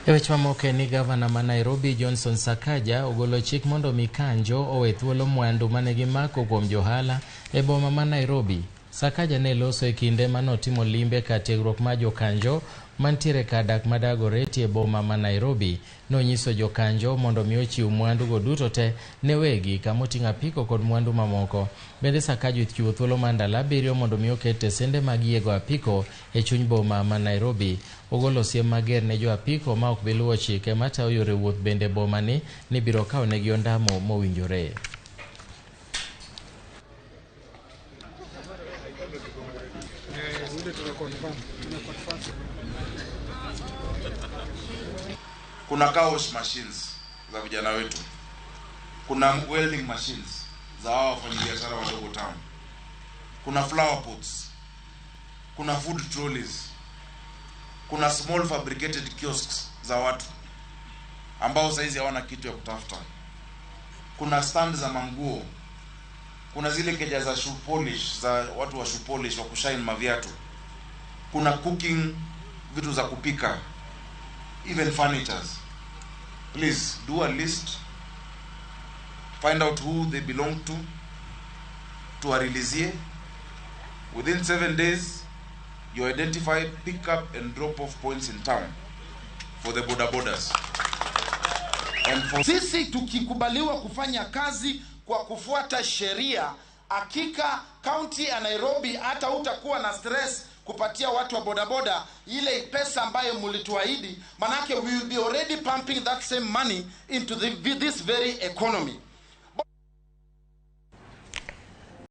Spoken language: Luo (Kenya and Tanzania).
E weche mamoko en ni gavana ma Nairobi Johnson Sakaja ogolo chik mondo mi kanjo owe thuolo mwandu mane gimako kuom johala e boma ma Nairobi. Sakaja ne loso e kinde manotimo limbe kar tiegruok mar jokanjo mantiere kar dak ma Dagoretti e boma ma Nairobi. Nonyiso jokanjo mondo mi ochiw mwandu go duto te ne wegi kama oting'o apiko kod mwandu mamoko. Bende Sakaja ochiwo thuolo mar ndalo 7 mondo mi oket tesende mag yiego apiko e chuny boma ma Nairobi. Ogolo siem mager ne jo apiko ma ok bi luwo chike matayo yore wuoth bende boma ni biro kawo negi ondamo mowinjore. Kuna car wash machines za vijana wetu, kuna welding machines za hao wafanyabiashara wadogo town, kuna flower pots, kuna food trolleys, kuna small fabricated kiosks za watu ambao saizi hawana kitu ya kutafuta, kuna stand za manguo, kuna zile keja za shoe polish za watu wa shoe polish wa kushine maviatu, kuna cooking vitu za kupika, even furnitures. Please do a list, find out who they belong to, tuwareleasie. Within 7 days, you identify pick up and drop off points in town for the boda bodas. And for Sisi tukikubaliwa kufanya kazi kwa kufuata sheria, hakika kaunti ya Nairobi hata hutakuwa na stress kupatia watu wa bodaboda ile pesa ambayo mlituahidi, manake we will be already pumping that same money into this very economy.